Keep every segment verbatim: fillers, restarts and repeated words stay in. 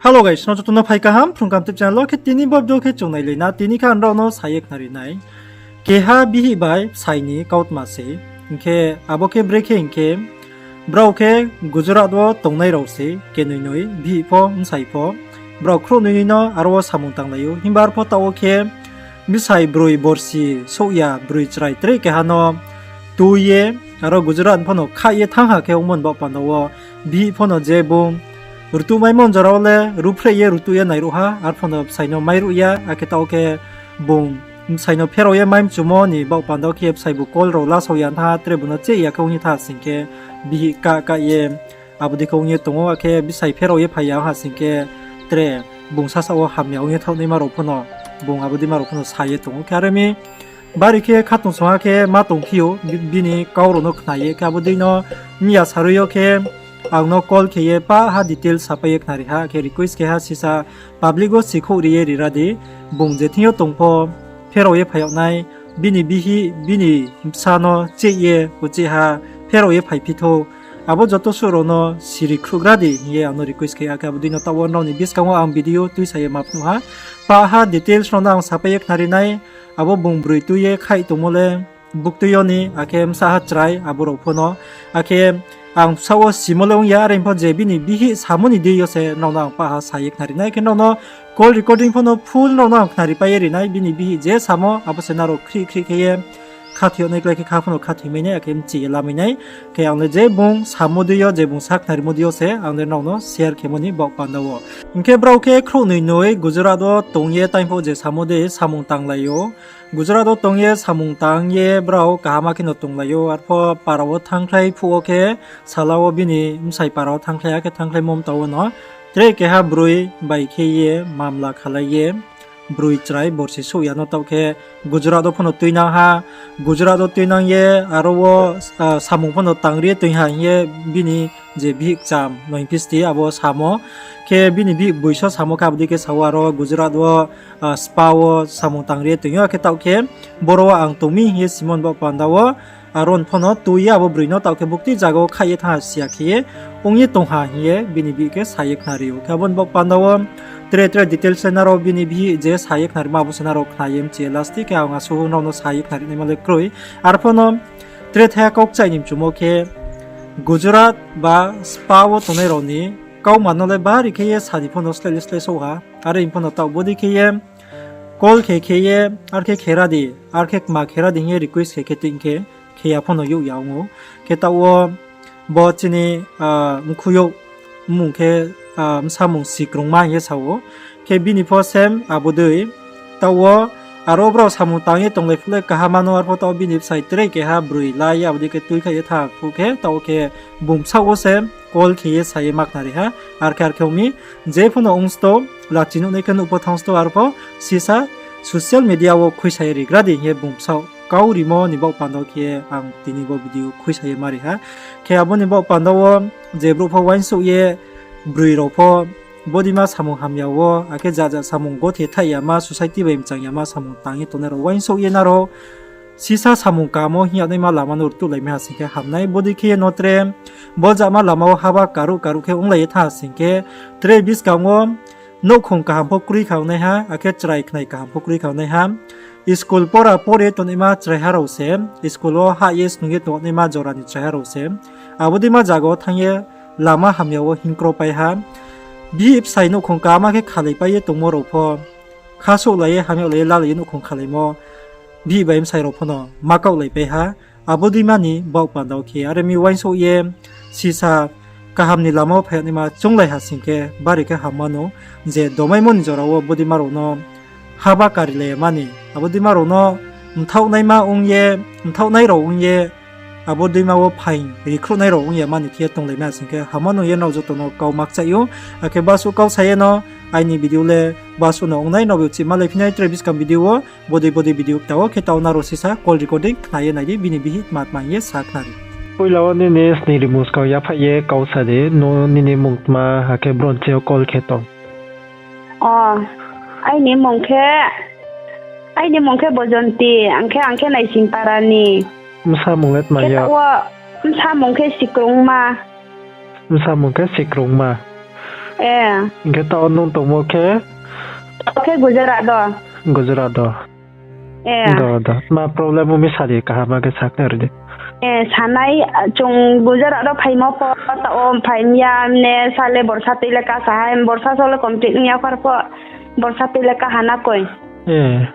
Hello guys, nrao joto no phai kaham Phrung Kaham YouTube channel wo. Khe tini bo video khe chung nailai na, tini khe ang nrao no sa ye khnari nai. Keha bihih bai bsai ni kautma se. Hing khe abo khe brekhe hing khe, brao khe Gujarat wo tongnai rao se, kenoi noi, bihih pho, bsai pho. Brao khrouhnoi noi no aro wo samung tanglai ou. Himba arpho taoh wo khe bsai broi borsi souh ya, broi chrai tre keha no tui ye, aro Gujarat pho no khaih ye thanng ha khe ongmo ni baoh panda wo, bihih pho no je bung rtuh maimo ni jora wo le ruphreh ye rtuh ye nairuh ha, arpho no bsai no mairuh ya, akhe taoh khe bung bsai no pherao ye mai mchumo ni baoh panda wo khe bsai bu call rao lasao ya thanng ha, tre bung no cheh ya khe ong ye thanng ha sing khe bihih kah kah ye abo dei khe ong ye tong ou, akhe bsai pherao ye phai ya ong ha sing khe tre bung sasa wo hamya ong ye thaohnaima rao pho no, bung abo dei ma rao pho no sa ye tong ou. Khe are mi bari khe khatungsung ha khe ma tongphi ou, bi-, bini kau rao no khna ye. Khe abo dei no miya sarui yo khe ang no call khe ye pah ha detail sapai ye khnari ha, khe request khe ha sisa public wo sikhouh ri ye ri ra di, bung je thing yo tong pho pherao ye phai yag nai, bini bihih, bini bsa no cheh ye uchih ha pherao ye phaiphi thou. Abo joto suh rao no siri khruhgra di hing ye ang no request khe, akhe abo dei no taoh wo nrao ni buskang wo ang video tuisa ye ma phnuh ha. Pah ha details rao no ang sapai ye khnari nai, abo bung broi tui ye khaih tongmo le buktui yo ni, akhe bsa ha chrai abo rao pho no, akhe ang bsaoh wo simo le ong ya, are pho je bini bihih samo ni deing yo se nrao no ang pah ha sa ye khnari nai, akhe nrao no call recording pho no full nrao no ang khnari pai ye ri nai, bini bihih je samo abo se nrao khrih khrih khe ye khathoi yag nai klái khe kha pho no khathoi mai nai, akhe mchi ye lamai nai. Khe ang le je bung samo dei yo, je bung sa khnarimo dei yo se ang le nrao no share khemo ni baoh panda wo. Hing khe brao khe khrouhnoi noi Gujarat wo tong ye taing pho je samo dei samung tanglai ou. Gujarat wo tong ye samung tang ye brao kaham khe no tonglai ou. Arpho para wo thanngkhlai phuh wo khe sala wo bini bsai para wo thanngkhlai, akhe thanngkhlaimo mta wo no tre keha broi bai khe ye mamla khalai ye broi chrai borsi souh ya no taoh khe Gujarat wo pho no tuinang ha. Gujarat wo tuinang ye aro wo, ah, samung pho no tangri ye toing ha hing ye bini je bihih kcham no hingphi sti abo samo. Khe bini bihih boiso samo khe abo dei khe sa ou, aro Gujarat wo, ah, spa wo samung tangri ye toing ou, akhe taoh khe boro wo ang tong mi hing ye simo ni baoh panda wo, aro ni pho no tui ye abo broi no taoh khe buktui zaga wo khaih ye thanng ha si ya khe ye ong ye tong ha hing ye bini bihih khe sa ye khnari ou. Khe abo ni baoh panda wo tre tre details le nrao bini bihih je sa ye khnarimo abo se nrao khna ye mchi ye last khe ang asuh nrao no sa ye khnari naima le kroi. Arpho no tre thaiha kau kchaih ni mchumo khe Gujarat ba spa wo tongnai rao ni kauma no le bari khe ye sa ni pho no sleh le sleh souh ha. Are pho no taoh bodei khe ye call khe khe ye, arkhe khera di, arkhe kma khera di hing ye request khe khe tui khe, khe ya pho no youh ya ong ou. Khe taoh wo bo chini, ah, mkhu youh mmung khe, ah, bsamung Sikrungma hing ye sa ou. Khe bini pho same abo dei. Taoh wo aro brao samung tang ye tonglai phuh le kaham ma no, arpho taoh bini bsai tre keha broi la ye abo dei khe tuikhaih ye thanng phuh khe, taoh wo khe bung bsaoh wo se call khe ye sa ye ma khnari ha. Arkhe arkhe ong mi, je pho no ong sto, lachi nuhnai khe nuh pho thanng sto, arpho sisa social media wo khuisa ye rigra di hing ye bung bsaoh kau rimo ni baoh panda wo khe ang tini bo video khuisa ye ma ri ha. Khe abo ni baoh panda wo je brouh pho uaingsouh ye, broi rao pho bodeima samung hamya wo, akhe jaja samung gothe thaih yama, society bai mchang yama samung tang ye tongnai rao uaingsouh ye nrao sisa samung kaham wo hing yagnaima lama no rtuhlai mai ha sing khe ham nai. Bodei khe ye no tre boljama lama wo haba karuh karuh khe onglai ye thanng ha sing khe, tre buskang wo nouhkhong kaham pho kroi kha ongnaiha, akhe chrai khnai kaham pho kroi kha ongnaiha. School pora pore tongnaima chraiha rao se, school wo hah ye snung ye tongnaima jora ni chraiha rao se, abo deima zaga wo thanng ye lama hamya wo hingkropai ha. Bihih bsai nouhkhong kaham khe khalaipai ye tongmo rao pho, khasouhlai ye, hamyahlai ye, lalai ye nouhkhong khalaimo bihih bai bsai rao pho no ma kaohlaipai ha. Abo deima ni baoh panda wo khe are mi uaingsouh ye sisa kaham ni lama wo phai yagnaima chounglai ha sing khe bari khe ham ma no, je domaimo ni jora wo bodeima rao no haba karilai ya mani, abo deima rao no mthaohnaima ong ye, mthaohnai rao ong ye, abo deima wo phaing rikhruhnai rao ong ya mani khe tonglai mai ha sing khe ham ma no ye nrao joto no kau ma kchaih ou. Akhe basuh kau sa ye no aini video le basuh no ong nai, nrao uchih malaiphi nai tre buskang video wo. Bodei bodei video kta wo khe taoh nrao sisa call recording khna ye nai di, bini bihih tma tma hing ye sa khnari. Poila wo nini sning rimung skang yaphaih ye kau sa di, no nini mmung tma, akhe bron chi yo call khe tong. O, aini mmung khe, aini mmung khe Bojonti, ang khe, ang khe Naisingpara ni. Bsa mmung le tma ya? Khe taoh wo bsa mmung khe Sikrungma. Bsa mmung khe Sikrungma. Eh. Hing khe taoh nung tongmo khe? Taoh khe Gujarat do. Gujarat do. Eh. Do, do. Ma problem ong mi sari kaham khe sakhnari di. Eh, sanai, chung Gujarat do phaimo pho, taoh wo phai mi ya, mne sale borsa tui le kasa ha, borsa sole complete ong ya khar pho, borsa tui le kaha na koi. Eh.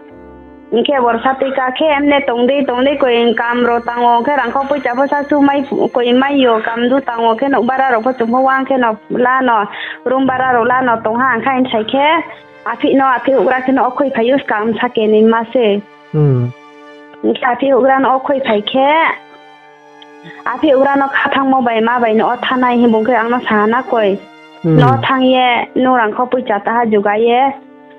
Hing khe borsa tui ka khe mne tong dei, tong dei koi kam rao tang wo, hing khe rangkho poicha pho sasu mai, koi mai yo, kam du tang wo khe nouh bara rao pho chung pho wang khe no la no, room bara rao la no tong ha, hing khe aini sai khe, aphih no, aphih houhgra khe no o khoi phai ou skang sa keni ma se. Hmm. Hing khe aphih houhgra no o khoi phai khe, aphih houhgra no kha thanngmo bai ma bai no o thanai hing bung khe ang no sa ha na koi. Hmm. No thanng ye, nung rangkho poicha taha juga ye,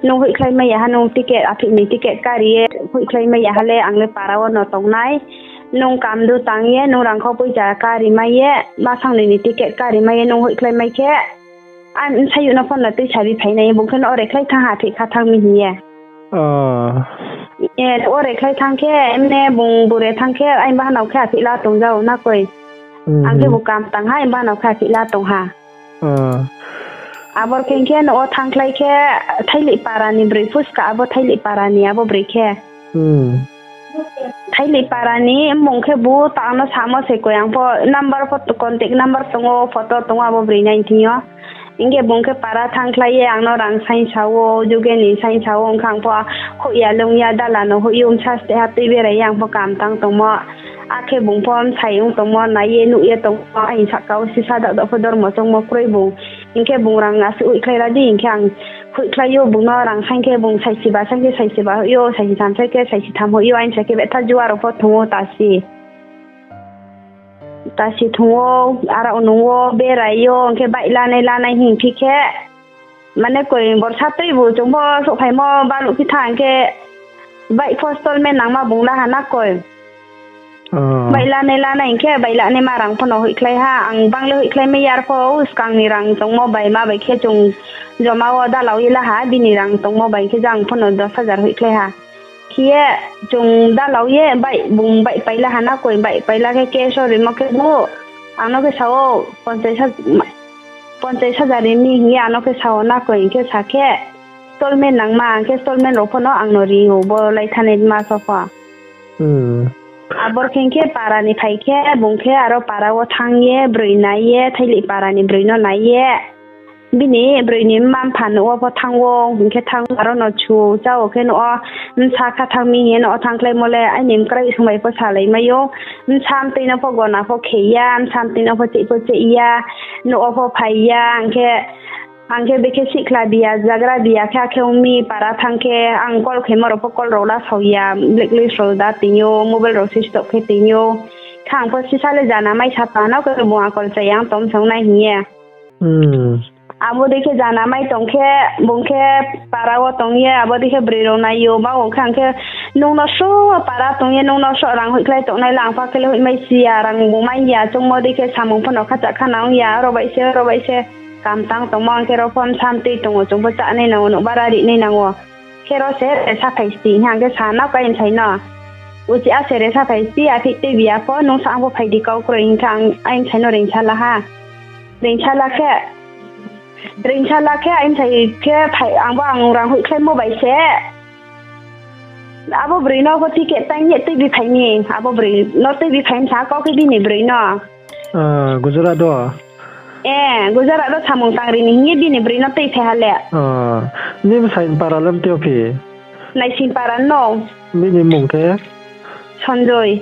nung hoihkhlai mai ya ha, nung ticket, aphih ni ticket kari ye, hoihkhlai mai ya ha le, ang le para wo no tongnai. Nung kam du tang ye, nung rangkho poicha kari mai ye, ma sangnoi ni ticket kari mai ye, nung hoihkhlai mai khe, ang bsayouh no phone no tuisa bi phai nai, bung khe no o rekhlai thanng ha, aphih kha thanng mi hing ye. Oh. Eh, o rekhlai thanng khe, mne bung bure thanng khe, aini bahanao khe aphih la tong ja ou na koi. Hmm. Ang khe bo kam tang ha, aini bahanao khe aphih la tong ha. Oh. Abor khe hing khe no o thanngkhlai khe, Thailih para ni broi phuska, abo Thailih para ni abo broi khe. Hmm. Thailih para ni mmung khe bu ta ang no samo se koi, ang pho number pho, contact number tong ou, photo tong ou abo broi nai thing yo. Hing khe bung khe para thanngkhlai ye ang no rang saingsa ou, juge ni saingsa ou, ong khe ang pho hoih ya lung ya, dala no hoih ou, bsa ste ha tui berai ye ang pho kam tang tongmo. Akhe bung pho bsai ong tongmo, nai ye nuh ye tongmo, aini sahka wo sisa dakdao pho dormo choungmo kroi bung. Hing khe bung rang asuh hoihkhlai ra di, hing khe ang hoihkhlai ou, bung no rang saing khe bung saisiba, saing khe saisiba hoih ou, saisitham saing khe saisitham hoih ou, aini sa khe betha jua rao pho thung ou tasi. Tasi thung ou, arao nung ou, berai ou, hing khe baih lanai lanai hing phi khe, mane koi borsa tuibu chung pho souhphaimo baluh phi thanng khe, baih pho stolment nangma bung la ha na koi. Oh. Baih lanai lanai hing khe, baih lanai ma rang pho no hoihkhlai ha, ang bang le hoihkhlai mai ya, arpho skang ni rang tongmo bai ma bai khe chung joma wo dalao ye la ha, bini rang tongmo bai khe jang pho no dos hajar hoihkhlai ha. Khe ye chung dalao ye baih, bung baih pai la ha na koi, baih pai la khe cash wo rimo khe bu, ang no khe sa ou, ponchais hajar ri mi hing ye ang no khe sa ou na koi, hing khe sa khe, stolment nangma, hing khe stolment rao pho no ang no ri ou, bo lai thanai ma so pho. Hmm. Abor khe hing khe para ni phai khe, bung khe aro para wo thanng ye, broi nai ye, Thailih para ni broi no nai ye, bini broi ni mma mpha nouh wo pho thanng ou, hing khe thanng aro no chu chá ou khe nouh wo bsa kha thanng mi hing ye nouh wo thanngkhlaimo le, aini mkrai song bai pho salai mai ou, bsa mtui no pho gona pho khe ya, bsa mtui no pho cheh pho cheh ya, nouh wo pho phai ya, hing khe ang khe bekhe sihkhla biya, zagra biya khe, akhe ong mi para thanng khe, ang call khemo rao pho call rao lasao ya, blacklist rao da ting ou, mobile rao switch off khe ting ou. Khe ang pho sisa le jana mai sa tong ha na khe bung akol chaya ang tom song nai hing ye. Hmm. Abo dei khe jana mai tong khe, bung khe para wo tong ye, abo dei khe broi rao nai ou, ma ong khe ang khe nung no só para tong ye, nung no só rang hoihkhlai tongnai le ang pha khe le hoih mai si ya, rang bung mai ya, choungmo dei khe samung pho no khacha kha nang ya, aro bai se, aro bai se, kam tang tongmo ang khe ro pho bsa mtui tong ou, chung pho chánai nang ou, nouh bara rinai nang ou. Khe ro se resa phai si, hing khe sa na koi aini sai no. Uchih a se resa phai si, aphih tui biya pho, nung sa ang pho phai di kau kroi, hing khe ang aini sai no reingsa la ha. Reingsa la khe, reingsa la khe, aini sai khe phai, ang bo ang rang hoihkhlaimo bai se. Abo broi no pho ticket taing ye tui bi phai mi, abo broi no tui bi phai mi sa kau khe bini broi no. Ah, Gujarat do? Eh, Gujarat do samung tang ri ni hing ye bini broi no tui phai ha le. Ah, nini bsai ni para le mtui yo phi? Naising para no. Bini mmung khe? Sanjoy.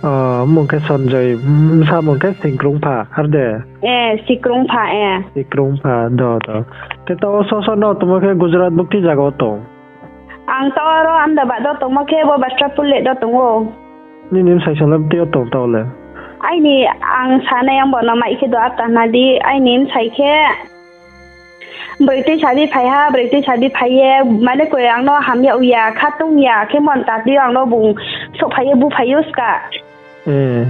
Ah, mmung khe Sanjoy, bsa mmung khe Singkrungpha, har de? Eh, Sikrungpha, eh. Sikrungpha, do, do. Khe taoh wo so so no tongmo khe Gujarat bukti zaga wo tong? Ang taoh aro Ahmedabad do tongmo khe bo Bastrapur le do tong ou. Nini bsai song le mtui yo tong taoh le? Aini ang sanai ang bo no mai khe do ata na di, aini bsai khe broi tuisa di phai ha, broi tuisa di phai ye, mane koi ang no ham yag ya, khatung ya, khe mon ta di ang no bung souhphai ye buphai ou ska. Eh.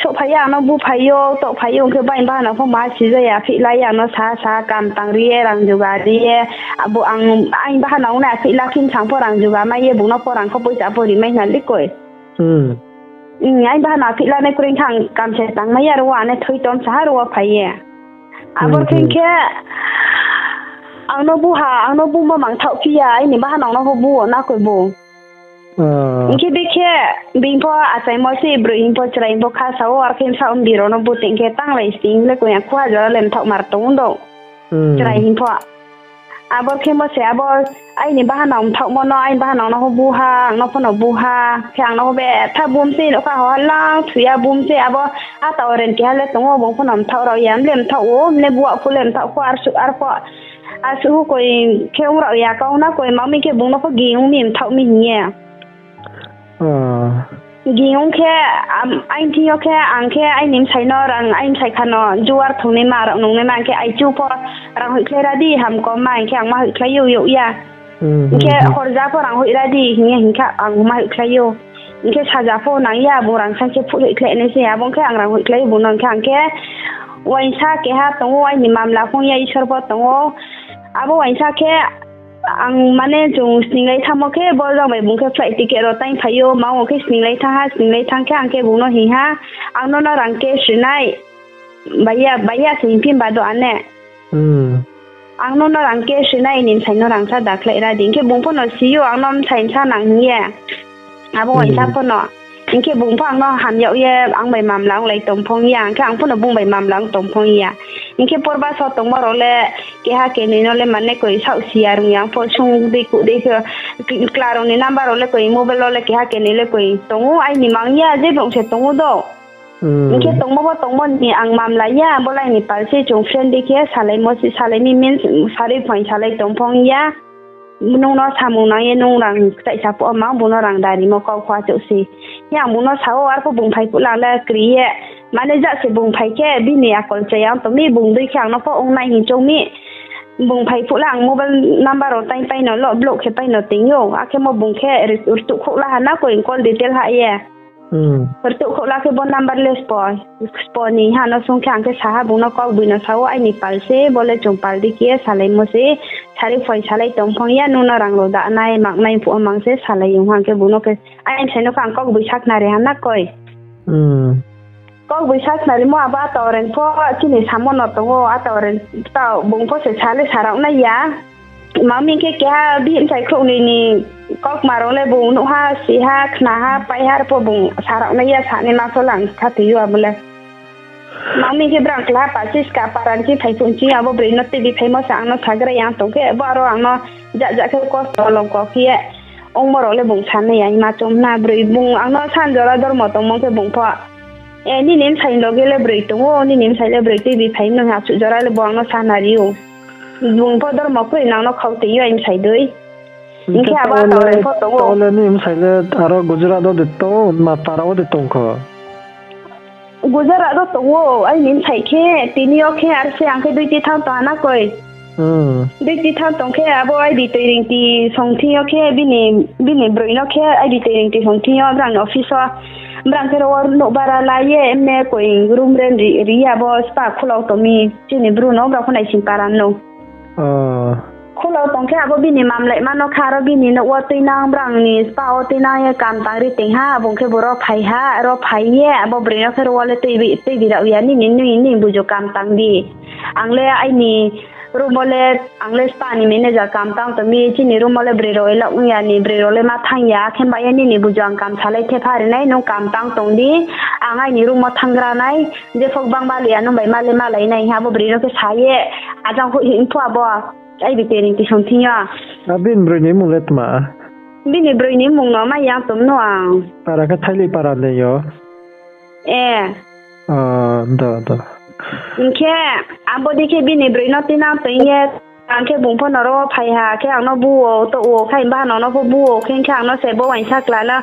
Souhphai ye ang no buphai ou, tohphai ou, ong khe bai bahana pho ma si ja ya, aphih la ye ang no sa sa kam tang ri ye, rang juga ri ye, abo ang, aini bahana ong nai aphih la khe bsang pho rang juga mai ye, bung no pho rang kho poisa pho ri mai hna le koi. Hmm. Hmm, aini bahana aphih lanai kroi khe ang kam se tang mai ya, aro wo ane thoi tom sa ha, aro wo phai ye. Abor khe khe ang no bu ha, ang no bu ma mang thaoh phi ya, aini bahanao no pho bu wo na koi bung. Hing khe bikhe bini pho achaimo se broi hing pho chrai hing pho kha sa ou, ar khe bsa bini rao no bu tong khe tanglai sing le koi ya khuha jora le mthaoh mar tong do. Chrai hing pho. Abor khe mo se abo aini bahanao mthaohmo no, aini bahanao no pho bu ha, ang no pho no bu ha, khe ang no pho betha bum se, nouhkha ho ha lang thu ya bum se, abo ata oren keha le tong ou, bung pho no mthaoh rao ya, mle mthaoh ou, mle bu phu le mthaoh pho, arsuh, ar pho, arsuh hu koi khe ong rao ya, kau na koi, ma mi khe bung no pho ging ong mi, mthaoh mi hing ye. Ging ong khe, am, aini thing yo khe, ang khe aini bsai no rang, aini bsai kha no juar thongnaima, rao nungnaima, ang khe aichu pho rang hoihkhlai ra di, hamkom ma, hing khe ang ma hoihkhlai ou, youh ya. Hing khe horja pho rang hoih ra di, hing ye hing kha ang ma hoihkhlai ou. Hing khe saja pho nang ya, bung rang sa khe phuh hoihkhlai nai se, abo ong khe ang rang hoihkhlai ou bung no, hing khe ang khe uaingsa keha tong ou, aini mamla phung ya Isor pho tong ou. Abo uaingsa khe ang mane chung sninglai thanngmo khe, bo jang bai bung khe flight ticket rao taingphai ou, ma ong khe sninglai thanng ha, sninglai thanng khe ang khe bung no hing ha, ang no no rang cash ri nai, bai ya, bai ya se hing phi ba do ane. Ang no no rang cash ri nai, aini bsai no rang sa dakhlai ra di, hing khe bung pho no si ou, ang no bsai bsa nang hing ye. Abo uaingsa pho no. Hing khe bung pho ang no ham yag ye, ang bai mamla onglai tong phong ya, hing khe ang pho no bung bai mamla ong tong phong ya. Hing khe porba so tongmo rao le, keha kenoi no le mane koi saoh si ya rung ya, ang pho sung dei kuh dei khe, kla rao ni number rao le koi mobile wo le keha kenoi le koi tong ou, aini mang ya, je bung se tong ou do. Hing khe tongmo bo tongmo ni ang mamla ya, bo lai ni pal se chung friend dei khe salaimo se, salai mi means, sarui phaing salai tong phong ya. Nung no samung nang ye nung rang kchaihsa phuh wo ma, bung no rang darimo kau kho achouh se. Hing ang bung no sa ou, arphuh bung phai phuh lang le kri ye. Mane ja se bung phai khe bini akol chaya ong tong mi, bung dei khe ang no pho ong nai hing choung mi. Bung phai phuh le ang mobile number rao taingpai no lo, block khe pai no tong ou. Akhe mo bung khe rtuh khouh la ha na koi call detail ha ye. Rtuh khouh la khe bo number le spo, spo ni ha no sung khe ang khe sa ha bung no, kaugboino sa ou, aini pal se, bo le chung pal dei khe salaimo se, sarui phaing salai tong phong ya, nung no rang rao da nai, mang nai phuh wo mang se salai ong ha, ang khe bung no khe, aini bsai no khe ang kaugboi sakhnari ha na koi. Kaugboi sakhnarimo abo ata oren pho chini samo no tong ou, ata oren ta bung pho se sa le sa rao nai ya. Ma mi khe keha bihih bsai khrouhnoi ni kaukma rao le bung nuh ha, si ha, khna ha, pai ha, arphuh bung sa rao nai ya, sanaima pho lang kha tui ou abo le. Ma mi khe brang kla ha, pal se ska para ni ching phai phuh ching abo broi no tuibi phaimo se ang no sagra ya tong khe, bo aro ang no ja ja khe kosto longko khe ye ongmo rao le bung sa nai ya, ma chung na broi bung ang no san jora dormo tongmo khe bung pho, e, nini bsai ni loge le broi tong ou, nini bsai le broi tuibi phai mano, asuh jora le bo ang no sanari ou. Bung pho dormo kroi nang no khau tui ou, aini bsai dei. Hing khe abo taoh le, ata oren pho tong ou. Taoh le nini bsai le aro Gujarat wo de tong, ma para wo de tong kho? Gujarat wo tong ou, aini bsai khe, tini yo khe, ar se ang khe duty thanng tong ha na koi. Duty thanng tong khe, abo aidi toi ringti song thing yo khe, bini, bini broi no khe, aidi toi ringti song thing yo, brang ni office wo, brang khe ro wo nouh bara la ye, mne koi room rent ri, ri ye, abo spa khula wo tong mi, chini bru no, brao pho naising para no. Khula wo tong khe abo bini mamlaima no kha, aro bini nouh wo tuinang, brang ni spa wo tuinang ye kam tang ri tong ha, bung khe bo ro phai ha, ro phai ye, abo broi no khe ro wo le tuibi, tuibi rao ya, nini, nini, nini buju kam tang di. Ang le aini room wo le, ang le spa ni manager kam tang tong mi, chini room wo le broi rao allow ong ya ni, broi rao le ma thanng ya, khe ba ye nini buju ang kam salai thepha ri nai, nung kam tang tong di, ang aini room wo thanng gra nai, jepho gbang bali ya, nung bai ma le malai nai, abo broi no khe sa ye, ajang hoih hoih pho abo, aidi toi ringti song thing yo. A bini broi ni mmung le tma? Bini broi ni mmung no mai ya tong no ang. Para khe Thailoi para ni yo? E. Do, do. Hing khe, abo dei khe bini broi no tuinang tong ye, ang khe bung pho no ro phai ha, khe ang no bu wo, touh wo, khe bahano no pho bu wo, khe hing khe ang no se bo uaingsa kla no,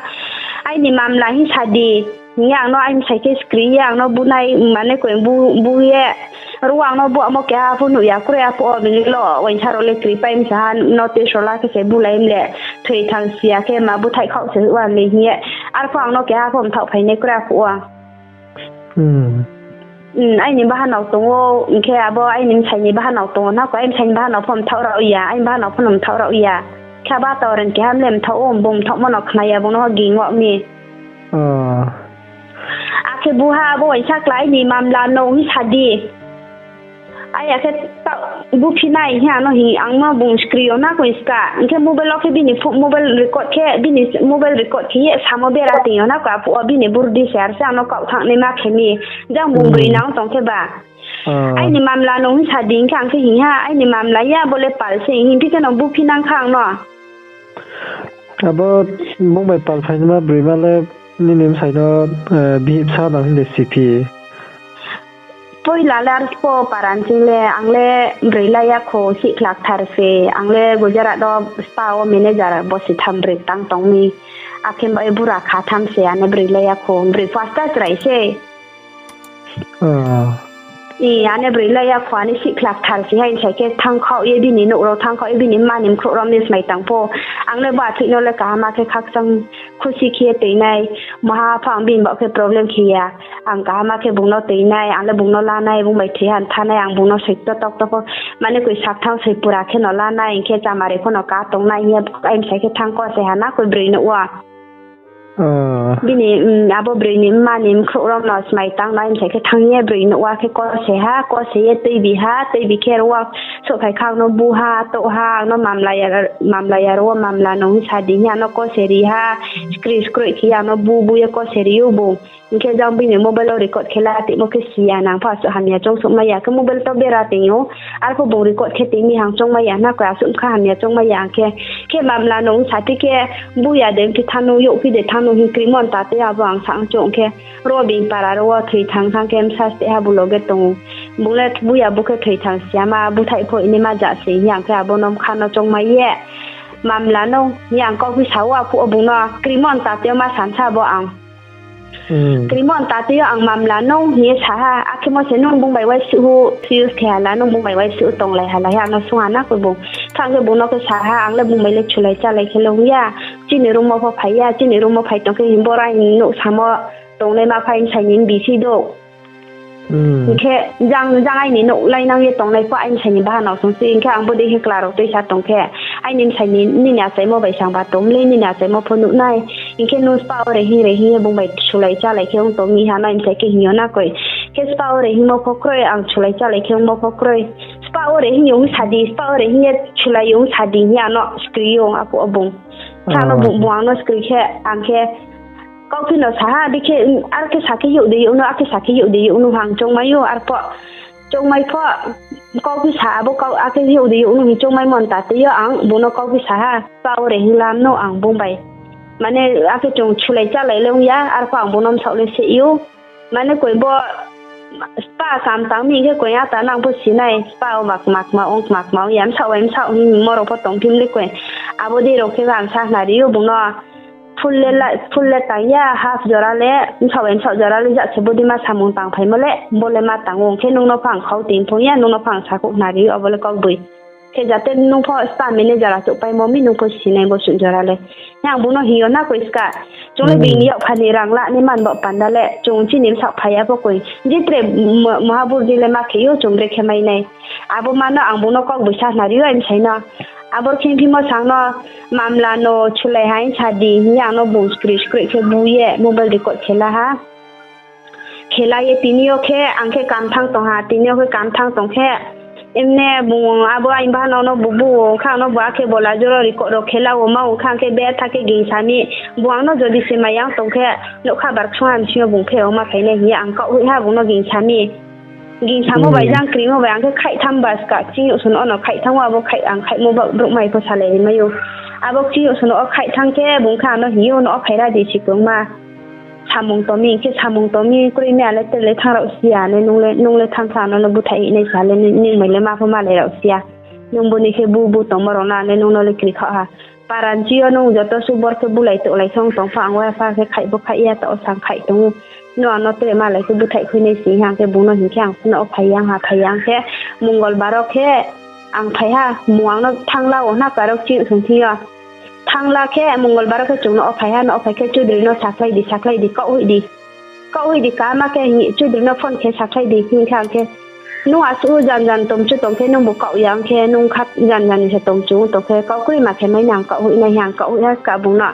aini mamla hing sa di, hing ye ang no aini bsai khe skri ye ang no bu nai, mane koi bu, bu ye, ro ang no bu amo keha pho nuh ya, kroi ya phuh wo, bini lo uaingsa rao le kripai msa ha, notice rao la khe se bulai mle, thoi thang si ya khe ma búthaih khaoh se hoih wa le hing ye, arphuh ang no keha pho mthaoh phai nai kroi ya phuh wo. Aini bahanao tong ou, hing khe abo aini bsai ni bahanao tong ou, na koi aini bsai ni bahanao pho mthaoh rao ya, aini bahanao pho no mthaoh rao ya. Khe abo ata oren keha mle mthaoh ou, bung mthaohmo no khna ya, bung no ging wa mi. Akhe buha abo uaingsa kla aini mamla no hing sa di. Aya khe ta-, buphi nai hing ano hing ang no bung skri yo na koi ska. Hing khe mobile wo khe bini pho-, mobile record khe, bini mobile record khe ye samo bera tong yo na koi, aphuh wo bini burdi se ar se ang no kau thanng nai ma khe mi. Jang bung broi nang tong khe ba. Aini mamla no hing sa di hing khe ang khe hing ha, aini mamla ya bo le pal se hing phi khe no buphi nang kha ang no. Abo bung bai pal phainaima broima le nini bsai no, eh, bihih bsa nang hing de siphi? Poila le ar spo paran ching le, ang le broi lai ya kho, sihkhlak thar se, ang le Gujarat wo spa wo manager bosi tham broi tang tong mi. Akhe bai bura kha tham se, ane broi lai ya kho, broi first ta chrai se. Ah. I, ane broi lai ya kho, ane sihkhlak thar se, hai sai khe thanng khaoh ye bini nouh rao thanng khaoh ye bini mma ni mkhrouh rao ni smai tang pho. Ang le ba thik no le kaham khe khakchang khusi khe ye toi nai, maha pha ang bini baoh khe problem khe ya. Ang kaham khe bung no toi nai, ang le bung no la nai, bung bai thoi han tha nai, ang bung no soi to tok to pho. Mane koi sak thanng soi pura khe no la nai, hing khe chamari pho no ka tong nai, hing ye aini sai khe thanng ko se ha na koi broi nouh wo. Ah. Bini, mm, abo broi ni mma ni mkhrouh rao no smai tang nai, aini sai khe thanng ye broi nouh wo khe ko se ha, ko se ye tuibi ha, tuibi khe ro wo souhphai kha ang no bu ha, touh ha, ang no mamla ya, mamla ya ro wo mamla no hing sa di hing ano ko se ri ha, skri skroi khe ye ano bu bu ye ko se ri ou bung. Hing khe jang bini mobile wo record khe la timo khe si ya nang pha asuh hamya choung souhmai ya khe mobile to bera tong ou. Arpho bung record khe tini hang choungmai ya na koi asuh kha hamya choungmai ya ang khe. Khe mamla no hing sa phi khe bu ya de phi thanng no, youh phi de thanng no hing krimo ta te abo ang sa ang choung khe. Ro bini para ro wo thoi thanng thanng khe bsa ste ha bu loge tong ou. Bung le bu ya bu khe thoi thanng si ya ma búthaih pho ini ma ja se hing ang khe abo no kha no choungmai ye. Mamla no hing ang kau phi sa ou aphuh wo bung no krimo ta te ma sansa bo ang. Hmm. Krimo ta te yo ang mamla no hing ye sa ha, akhe mo se nung bung bai uaisuh hu, fuse khe hala, nung bung bai uaisuh hu tonglai hala, he ano sung ha na koi bung. Thanng khe bung no khe sa ha, ang le bung bai le chulai chálai khe le ong ya, chini room wo pho phai ya, chini room wo phai tong khe hing bora hing nouh samo tongnai ma phai bsai ni bisi do. Hmm. Hing khe jang, jang aini nouh lainang ye tongnai pho aini bsai ni bahanao song se, hing khe ang bodei khe kla rao tuisa tong khe, aini bsai ni, nini achaimo bai sangba tong le, nini achaimo pho nuh nai. Hing khe nung spa wo re hing re hing ye bung bai chulai chálai khe ong tong mi ha, aini bsai khe hing yo na koi. Khe spa wo re hingmo pho kroi, ang chulai chálai khe ongmo pho kroi. Spa wo re hing yo ong sa di, spa wo re hing ye chulai yo ong sa di hing ye ano skri yo ong aphuh wo bung. Khe ano bung, bung ang no skri khe, ang khe, Kauphi no sa ha, bikhe, ar khe sa khe youh de youh no, ar khe sa khe youh de youh no hing choungmai ou, arpho choungmai pho, kauphi sa abo kau, ar khe youh de youh no hing choungmai mon ta te yo ang bung no kauphi sa ha, spa wo re hing lam no ang bung bai. Mane, ar khe chung chulai chálai le ong ya, arpho ang bung no bsaoh le se ou. Mane koi bo spa kam tang mi hing khe koi ata nang pho si nai, spa wo ba kma kma ong, kma kma ong ya, bsaoh bai bsaoh hingmo rao pho tong phim le koi. Abo dei rao khe ang sa khnari ou bung no. Full le la-, full le tang ya, half jora le, bsaoh bai bsaoh jora le, jat se bodei ma samung tang phaimo le, bo le ma tang ou, khe nung no pho ang khau ting phung ya, nung no pho ang sakhouh khnari ou, abo le kaugboi. Khe jate nung pho spa manager achouhpaimo mi nung pho si nai bo suh jora le. Hing ang bung no hing yo na koi ska. Chung le bini yakpha ni rang la ni man baoh panda le, chung chini bsaoh phai ya pho koi. Je tre mo-, mohaburdi le ma khe ou, chung brekhe mai nai. Abo ma no ang bung no kaugboisa khnari ou, aini bsai no. Abor khe phimo sang no, mamla no chulai hai sa di, hing ye ang no bung skri skroi khe bu ye, mobile record khe la ha. Khe la ye tini yo khe, ang khe kam thanng tong ha, tini yo khe kam thanng tong khe, emne bung abo aini bahanao no bu bu kha, ang no bu akhe bola joro record rao khe la wo ma ong kha, ang khe betha khe gingsa mi, bung ang no jodi se mai yang tong khe, nougkha bar ksung ha bsing yo bung phe o ma phai nai hing ye ang kaugboiha bung no gingsa mi. Gingsamo bai jang krimo bai ang khe khaih tham ba ska, chini usun ono khaih thanng o, abo khaih, ang khaihmo ba brouh mai pho salai ri mai ou. Abo chini usun o khaih thanng khe bung khe ano hing ou, no o phaira di si krungma. Samung tong mi, hing khe samung tong mi, kroi mi ale tre le thanng rao si ya, ne nung le, nung le thanng khe ano no búthaih nai sa le, ni, ni mai le ma pho malai rao si ya. Nung bo ni khe bu, bu tongmo rao no, ne nung no le kri khaoh ha. Paranchi yo nung joto subor khe bulai touhlai song tong pho, ang wa pha khe khaih bo khaih ya, taoh o sang khaih tong ou. Nung ano tre malai khe búthaih khui nai si hing khe bung no hing khe ang no o phai yang ha, phai yang khe Mongolbar o khe ang phai ha, mung ang no thanngla wo na karok chini song thing yo. Thanngla khe Mongolbar o khe chung no o phai ha, no o phai khe Chudri no sakhlai di, sakhlai di, kaughoih di. Kaughoih di kama khe hing Chudri no phone khe sakhlai di hing khe ang khe, nung asuh jan jan tongchu tong khe nung bo kaughoih ya ong khe nung kha jan jan ni se tongchu tong khe kaukroi ma khe mai nang kaughoih nai hing ang kaughoih ha ska bung no.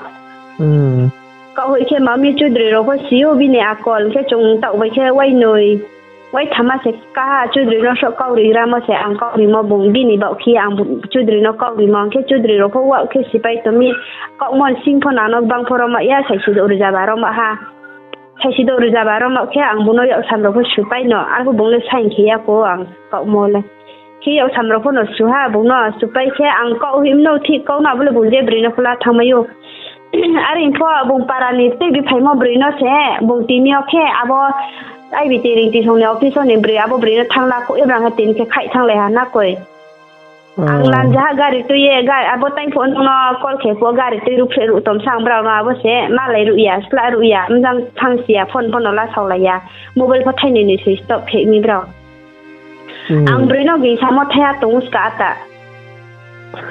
Hmm. Kaughoih khe mami Chudri rao pho si ou bini akol khe chung taoh bai khe wainoi. Wai thama se kaha Chudri no sroh kau ri gramo se ang kau rimo bung bini baoh khe ang bu-, Chudri no kau rimo hing khe Chudri rao pho wak khe sipai tong mi, kaohmo sing pho nang no gbang pho roma ya, saisi douh rzaba roma ha. Saisi douh rzaba roma khe ang bung no yaksam rao pho supai no, arphuh bung le sign khe ya kho ang kaohmo le. Khe yaksam rao pho no su ha, bung no supai khe ang kaoh him no thik kau no abo le bung je broi no pho la thanngmai ou. Are pho bung para ni tei bi phaimo broi no se, bung tini yo khe abo I B T ring tisong ni office ni broi, abo broi no thanng la kho, ebrang ha tini khe khaih thannglai ha na koi. Ang lanjaha gari tui ye, ga-, abo time pho nung no call khe pho gari tui ruhphreh ruh tong sa ang brao no abo se malai ruh ya, sla ruh ya, mjang thanngsi ya, phone pho no la saolai ya, mobile pho thainoi ni switch off khe mi brao. Ang broi no gingsa mo thaiha tong ska ata.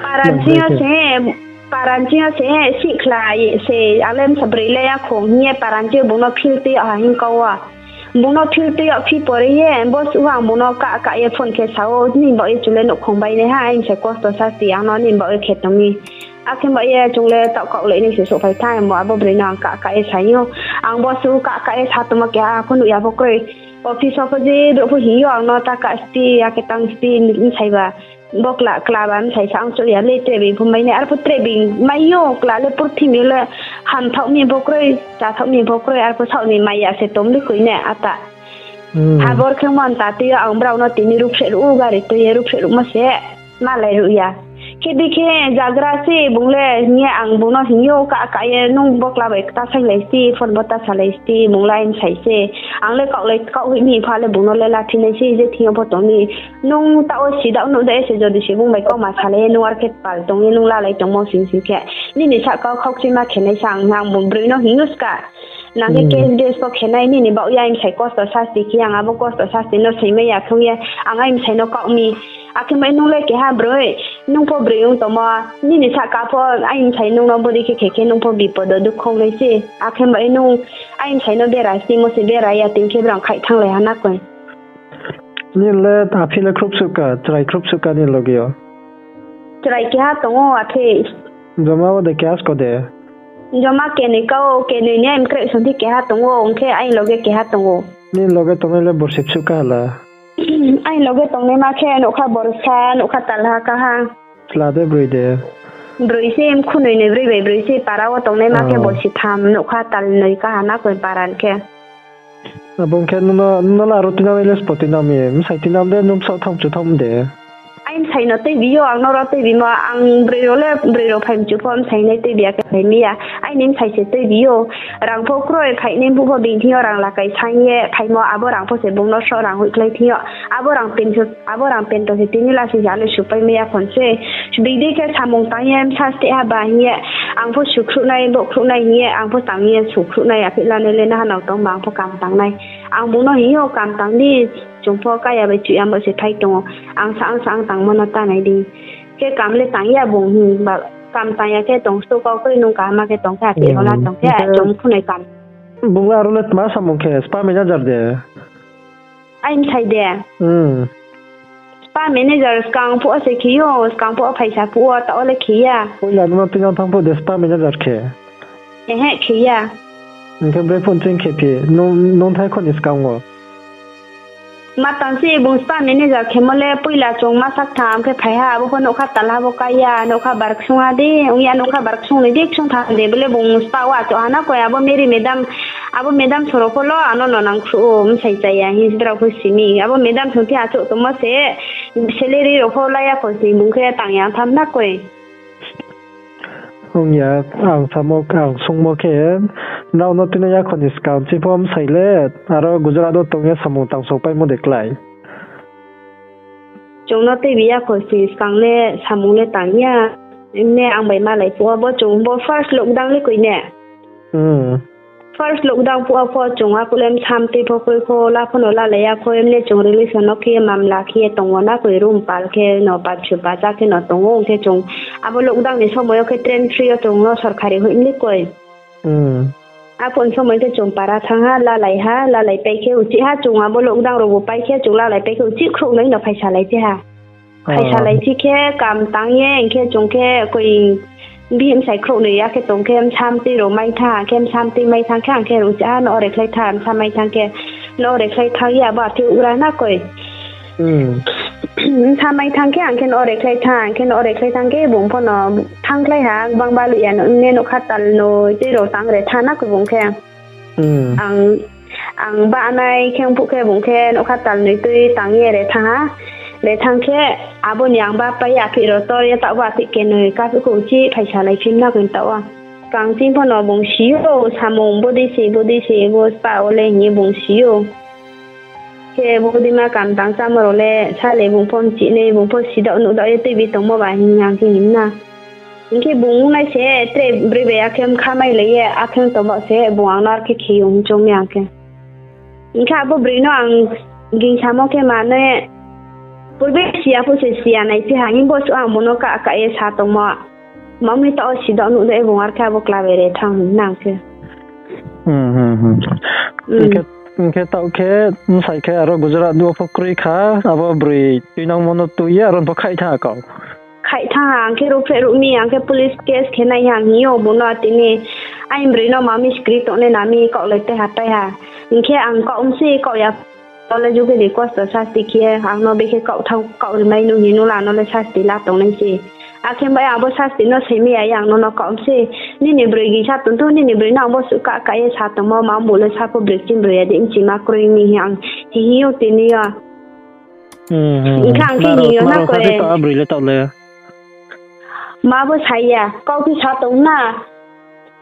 Paran ching yo se, paran ching yo se, sihkhla ye se, alem sa broi le ya khong hing ye paran ching yo bung no phil tui yag ha hing kau wo. Bung no phil tui yag phi pore ye, bo suh ang bung no kah kah ye phone khe sa ou, nini baoh ye chung le nouhkhong bai nai ha, aini se kosto sasti ang no nini baoh ye khe tong mi. Akhe baoh ye chung le taoh kaohlai nai se souhphai tha, mo abo broi no ang kah kah ye sa ou. Ang bo suh kah kah ye sa tongmo keha pho nuh ya pho kroi. Office wo pho je brouh pho hing yo ang no ta kah sti, akhe tang sti, bsai ba. Bo kla, kla ba bsai sa ang chouh ya le, tre being pho mai nai, arphuh tre being mai yo, kla le purthimbi yo le hamthaoh mi pho kroi, chathaoh mi pho kroi, arphuh saoh ni mai ya se tong le koi nai ata. Habor khe mon ta tui yo ang brao no tini ruhphreh ruh ou, gari tui ye ruhphreh ruhmo se, malai ruh ya. Khe bikhe jagra se bung le hing ye ang bung no hing yo, kah kah ye nung bo kla bai ta sainglai sti, phone bo ta salai sti, bung le aini bsai se. Ang le kaohlai, kaoh hoih mi pha le bung no le laphi nai se, je thing yo pho tong ni. Nung taoh wo si daoh nuh da ye se jodi se bung bai kauma salai ye nung ar khe pal tong ye nung lalai tongmo sing sing khe. Nini sahka wo khaukchima khe nai sa ang, ang bung broi no hing ou ska. Nang khe case base pho khe nai, nini baoh ye aini bsai kosto sasti khe ang abo kosto sasti no saimai ya khe ong ye ang aini bsai no kaoh mi. Akhe mai nung le keha broi, nung pho broi ong tongmo, nini sahka pho aini bsai nung no bodei khe khe khe nung pho bipod wo dukho ong nai se. Akhe mai nung aini bsai no bera stimo se bera ya tini khe brang khaih thannglai ha na koi. Nini le aphi le khrup suh ka, chrai khrup suh ka nini loge yo? Chrai keha tong ou aphi. Joma wo de keha sko de? Joma kenoi ka ou, kenoi ni aini kreh song thi keha tong ou, ong khe aini loge keha tong ou. Nini loge tongnai le borsi bsuh ka hala? Aini loge tongnaima khe nougkha borsa, nougkha talha kaha. Chla de broi de? Broi se, mkhunoi noi broi bai broi se, para wo tongnaima khe borsi tham, nougkha talnoi kaha na koi para ni khe. Abo ong khe nung no, nung no le aro tuinang le spo tuinang mi, bsai tuinang de, nung bsaoh thanng chu thanng de? Aini bsai no tuibi yo, ang no ro tuibimo, ang broi rao le, broi rao phai mchu pho bsai nai tuibi ya khe phai mi ya. Aini bsai se tuibi yo, rang pho kroi, phainai phuh pho bini thing yo rang lakai saing ye phaimo, abo rang pho se bung no sroh rang hoihkhlai thing yo. Abo rang pento se tini la se ya le supai mai ya khon se. Bini dei khe samung tang ye bsa steh ha ba hing ye, ang pho sukhruh nai, bohkhruh nai hing ye, ang pho tang ye sukhruh nai, aphi lanai le naha nao tong ba ang pho kam tang nai. Ang bung no hing yo kam tang di, chung pho kaya bai chuh ya bo se phai tong ou. Ang sa ang sa ang tangmo no ta nai di. Khe kam le tang ya bung hing ba, kam tang ya khe tong sto kau kroi nung kaham khe tong khe aphi rao la tong khe chung khunai kam. Bung le aro le tma samung khe, spa manager de? Aini bsai de? Spa manager skang phuh wo se khe ou, skang phuh wo phaisa phuh wo, taoh wo le khe ya. Poila nung no tuinang thanng phuh de spa manager khe? Ehe, khe ya. Hing khe bre phone ching khe phi, nung, nung thai kho ni skang wo? Ma tang se bung spa manager khemo le poila chung ma sak tham khe phai ha, abo pho nougkha talha bo kai ya, nougkha bar ksung ha di, ong ya nougkha bar ksung ni di ksung tham de, bo le bung spa wo achouh ha na koi, abo Mary madam, abo madam soro pho lo ano no nangkhruh ou, bsai chaya hing se brao pho si mi, abo madam song thi achouh tongmo se, salary rao pho la ya kho se bung khe tang ya tham na koi. Ong ya, ang samo, ang sungmo khe, nrao no tuinai ya kho ni skang chini pho bsai le, aro Gujarat wo tong ye samung tang souhpaimo de klái? Chung no tuibi ya kho se skang le samung le tang ya. Emne ang bai malai phuh wo bo chung bo first lockdown le koi ne? First lockdown phuh wo pho chung aphuh le bsa mtui pho kroi kho, la pho no lalai ya kho, emne chung relation no khe ye mamla khe ye tong wo na koi, room pal khe no, bathroom bacha khe no tong ou, ong khe chung abo lockdown ni somoi yo khe train free yo chung no sorkari hoih mli koi. Aphuh ni somoi khe chung para thanng ha, lalai ha, lalai pai khe uchih ha, chung abo lockdown rao bo pai khe chung lalai pai khe uchih khrouhnoi no phaisalai phi ha. Phaisalai phi khe kam tang ye, hing khe chung khe koi bihih bsai khrouhnoi ya khe tong khe bsa mtui rao mai thanng, khe bsa mtui mai thanng khe ang khe uchih ha no ore khlai tha, bsa mai thanng khe no rekhlai thang ya ba phi ura na koi. Hmm. Samai thang khe ang khe no rekhlai thang, ang khe no rekhlai thang khe bung pho no thangkhlai ha, bang balu ya no, ne no khatal no, tei ro tang re thang na koi bung khe. Hmm. Ang, ang ba nai khe phuh khe bung khe no khatal no tui tang ye re thang ha. Re thang khe abo ni ang ba pai ya phi ro tor ya ta ba phi ke no ka phi ko chi phaisa lai phim na koi ta wa. Kang ching pho no bung si ou, samung bodei se, bodei se, bo spa o le hing ye bung si ou. Khe bodei ma kam tang chámo rao le, sa le bung pho mchi nai, bung pho si dao nuh dao ye tuibi tongmo ba hing ang khe him na. Hing khe bung nai se, tre broi bai akhe mkha mai le ye, akhe tong bao se, bung ang no ar khe khe yo hing choung mi ang khe. Hing khe abo broi no ang gingsamo khe ma ne, purbe siya pho se siya nai phi ha, hing bo suh ang bung no ka, ka ye sa tongmo. Mami taoh si dao nuh dao e bung ar khe abo kla bai re thang nang khe. Hmm, hmm, hmm. Hmm. Hing khe, hing khe taoh khe, bsai khe aro Gujarat wo pho kroi kha, abo broi tuinangmo no tui ye, aro pho khaih thang kau. Khaih thang ha, ang khe ruhphreh ruh mi, ang khe police case khe nai hang hing yo, bung no tini, ai broi no mami skri tong nai nami, kaoh lai tai ha tai ha. Hing khe ang kaoh mse, kaoh ya, tole juge de kosto sasti khe, ang no bekhe kaoh thang, kaoh ri mai nu hing nu la no le sasti la tong nai se. Akhe bai abo sasti no se mi ya, ang no no kaoh mse. Nini broi gingsa tong tong, nini broi no ang bo suh ka, ka ye sa tongmo, ma bo le sa pho broi chim broi ya de, mchi ma kroi mi hing ang, hing hing yo tini yo. Hmm, hmm, hmm. Hing khe ang khe hing yo na koi. Maro sa de ta broi le taoh le. Ma bo sa ya, kaoh phi sa tong na.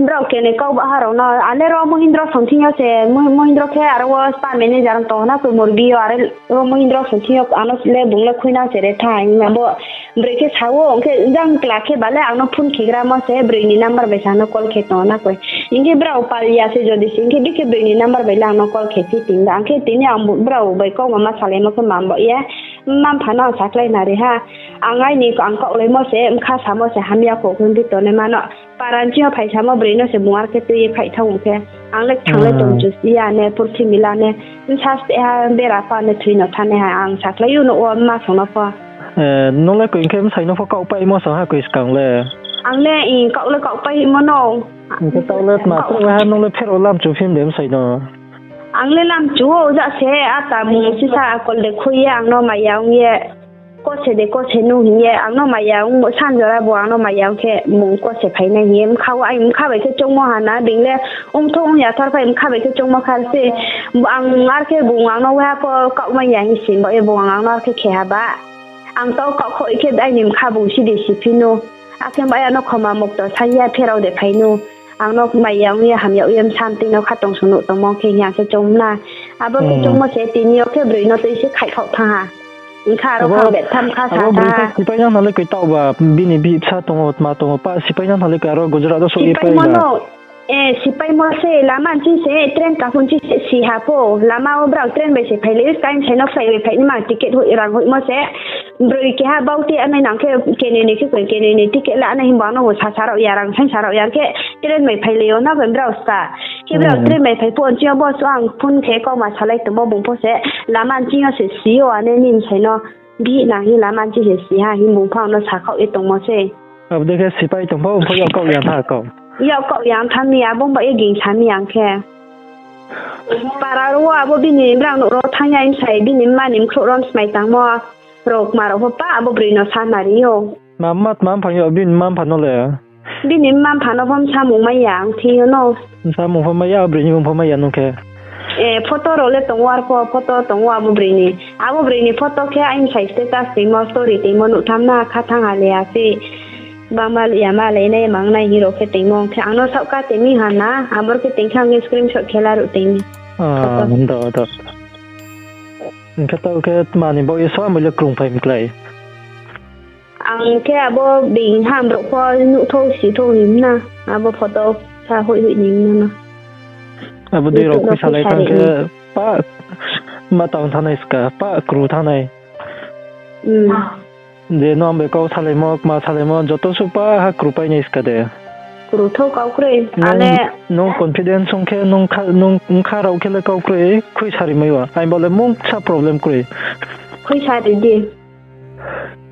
Brao kene kau ba ha rao no, ale ro Mohindro song thing yo se, Mo-, Mohindro khe aro wo spa manager tong na koi Morbi yo, are ro Mohindro song thing yo, ano le bung le khuinang se re thang, hing ma bo broi khe sa wo, hing khe jang kla khe ba le ang no phone khe gra mo se, broi ni number bai se ang no call khe tong na koi. Hing khe brao pal ya se jodi se, hing khe bikhe broi ni number bai le ang no call khe si ting da, ang khe tini ang bo-, brao bai kau ma ma salai mo khe ma bo ye, mma mpha no ang sakhlai na ri ha. Ang aini ang kaoh lai mo se, mkha samo se, hamya kho khe bi tong nai ma no. Paran ching yo phaisamo broi no se bung ar khe tui ye khaih thang khe. Ang le thang le tong chus ya ne, purthimbi la ne, bsa ste ha, bera pha ne, thoi no thanai ha, ang sakhlai yo no wo mma song no pho. Eh, nung le koi khe bsai no pho kaoh paimo sa ha koi skang le. Ang le, i, kaoh le kaoh paimo no. Hing khe taoh le tma tre ha nung le pherao lamchu phim de bsai no. Ang le lamchu o ja se, ata mung sisa akol de khui ye, ang no maya ong ye. Kose de kose nu hing ye, ang no maya ong mo san jora bo ang no maya ong khe mung kose phai nai hing ye, mkha wo ai mkha bai khe choungmo ha na, being le ongthou ong ya thar phai mkha bai khe choungmo kha se, ang ar khe bung ang no waiha pho kaoh mai ya hing si, bo ye bung ang no ar khe khe ha ba. Ang tau kaoh kho khe aini mkha bung si de si phi nu. Akhe bai ano khoma mukto sa ya pherao de phai nu. Ang no maya ong ye hamya ong ye bsa mtui no khatong sung nuh tongmo khe hing ang khe choung na. Abo khe choungmo se tini yo khe broi no tui se khaih khaoh thang ha. Hing kha aro kha betham kha sa tha. Abo broi khe sipai nang nalai koi taoh ba, bini bihbsa tongo, tma tongo, pa sipai nang nalai koi aro Gujarat wo souh ye pai ba. Sipaimo no, eh, sipaimo se lama nching se train kaphun nching se si ha pho. Lama wo brao train bai se phailai, time se no flight bai phai ni ma ticket hoih rang hoihmo se. Broi keha bauti anai nang khe kenoi ni khe koi kenoi ni ticket la anai himba no bo sasa rao ya rang saing sa rao ya khe train bai phailai yo na bai brao ska. Khe brao train bai phai pho nching yo bo so ang phone khe kauma salai tongmo bung pho se lama nching yo se si yo ane ni bsai no. Bihih nang hing lama nching se si ha hing bung pho ang no sakhaoh ye tongmo se. Abo dei khe sipai tong pho, pho yak kaoh yang tha kau. Yak kaoh yang tha mi, abo ba ye ging sa mi ang khe. Para ro wo abo bini brang nouh ro thanng ya bsai, bini mma ni mkhrouh ro smai tangmo. Rao kma rao pho pa abo broi no sa nari yo. Ma mma tma mpha yo, bini mma mpha no le? Bini mma mpha no pho bsamung mai ya ang thing yo no. Bsamung pho mai ya, broi ni mung pho mai ya nung khe? Eh, photo rao le tong wo, ar pho photo tong wo abo broi ni. Abo broi ni photo khe aini sai status tongmo, story tongmo nuh tham na, kha thanng ha le ya se. Bangma ya ma le nai mang nai hing rao khe tongmo khe ang no saohka tong mi ha na, abor khe tong khe ang khe screenshot khe laruh tong mi. Ah, do, do. Hing khe taoh khe tma ni baoh ye so bai le krung phai mklai? Ang khe abo being ham rao pho nuhthou sithou him na, abo photo sa hoih hoih ni him na. Abo dei rao khuisa lai thanng khe pa ma tang thanngnai ska, pa kru thanngnai. Je no ang bai kau salaimo, kma salaimo, joto suh pa ha kru painai ska de. Kru thou kau kroi, ale. Nung confidence ong khe, nung kha, nung bkha rao khe le kau kroi, khuisa ri mai o. Aini bo le mungsa problem kroi. Khuisa ri di.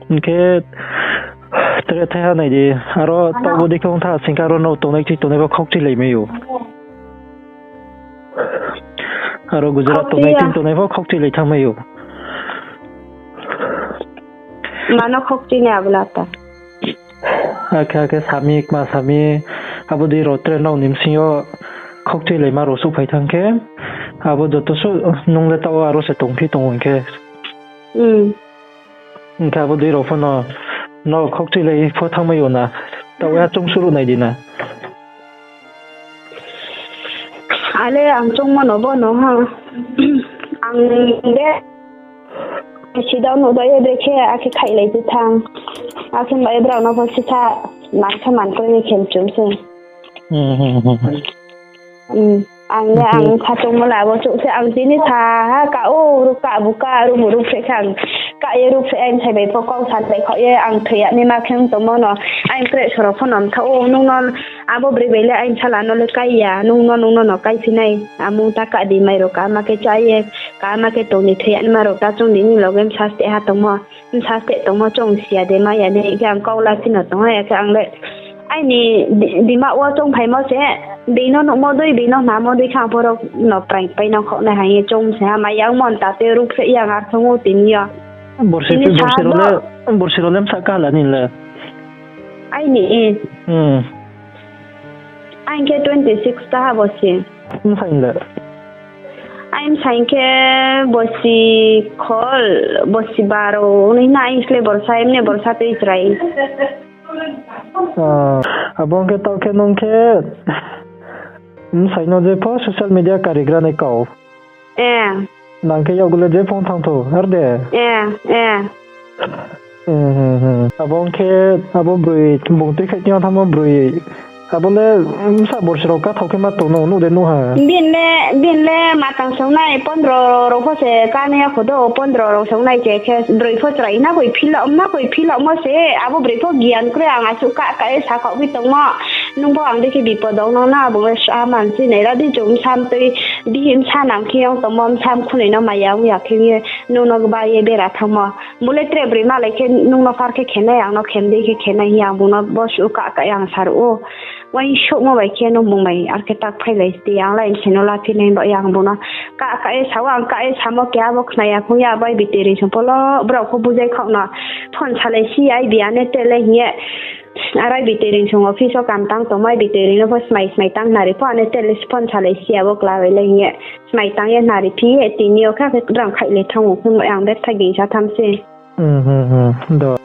Hing khe, tre thaiha nai di, aro taoh bo dei khe ong tha, sing khe aro no tongnai thui tongnai bo khaukchuilai mai o. Aro Gujarat tongnai, tini tongnai pho khokchui lai thanngmai ou. Mano khokchui nai abo lata. Akhe, akhe sami, kma sami, abo dei rao tre nrao ni bsing yo khokchui laima rao souhphai thanng khe, abo joto suh nung le taoh wo aro se tongphi tong hing khe. Hing khe abo dei rao pho no, no khokchui lai pho thanngmai ou na, taoh wo ha choung suhruh nai di na. Ale ang choungmo no bo no ha. Ang de, sida nuh dai ye brekhe akhe khaihlai di thanng. Akhe bai brao no pho sisa man khe man kroi ye khe mchum se. Ang le ang khatung mo la bo chouh se ang tini sa ha ka o ruh ka bu ka ruh mu ruh phreh khe ang ka ye ruh phreh aini sai bai pho kau san bai khaoh ye ang thoi ya ni ma khe ong tongmo no aini tre soro pho no mtha o nung no abo broi bai le aini sala no le kai ya nung no nung no no kai phi nai amung ta ka di mai rao ka ma khe chá ye ka ma khe tong ni thoi ya ni ma rao ta chung di ni loge msa ste ha tongmo. Msa ste tongmo chung si ya de ma ya de khe ang kau la phi no tong ha ya khe ang le aini di-, dima wo chung phaimo se, bini no nuhmo dei, bini no hnamo dei khe ang pho rao no praing pai no khaoh nai hing ye chung se ha, mai yang mon ta te ruh phreh yang ar thong ou tini yo. Borsi, tini sa borsi rao no le, borsi rao le msa kala ni le. Aini, aini khe twenty six ta ha borsi. Msa ni le. Aini msa khe borsi khol, borsi baro, ni na aini sle borsa, emne borsa tei chrai. Ah, abo ong khe taoh khe nung khe bsai no je pho social media karigra nai kau. Eh. Nang khe yakgu le je pho thanng thou, ar de? Eh, eh. Abo ong khe, abo broi, bung tuikhai tini yo thanngmo broi, abo le, bsa borsi rao kathao khe ma tong no, nuh de nuh ha. Bini le, bini le matang songnai, pondro rao pho se kanai ya kho do, pondro rao songnai se khe, broi pho chrai na koi phila, na koi philamo se, abo broi pho gian kroi ang asuh ka, ka ye sakhaoh phi tongmo. Nung pho ang dei khe bipod ong no na, bung le sra man si nai ra di chung bsa mtui, bihih bsa nang khe ong tongmo, bsa mkhunoi no maya ong ya khe ye, nung no gba ye bera thanngmo. Bung le tre broi malai khe nung no par khe khenai, ang no khem dei khe khenai hing ye ang bung no bo suh ka, ka ye ang saruh ou. Uaingsouhmo bai khe nung bung bai ar khe tak phailai sti, ang lai bsai no laphi nai ba ye ang bung no ka, ka ye sa ou, ang ka ye samo keha bo khna ya phung ya, bai bi tei ring song pho lo, brao pho bujai khaoh no. Phone salai si, ai bi ane te le hing ye. Arai bi tei ring song office wo kam tang tongmai, bi tei ring no pho smai smai tang nari pho ane te le phone salai si ya bo kla bai le hing ye. Smai tang ye nari phi ye tini yo kha khe rang khaih le thanng ou khe ang betha gingsa tham se. Do.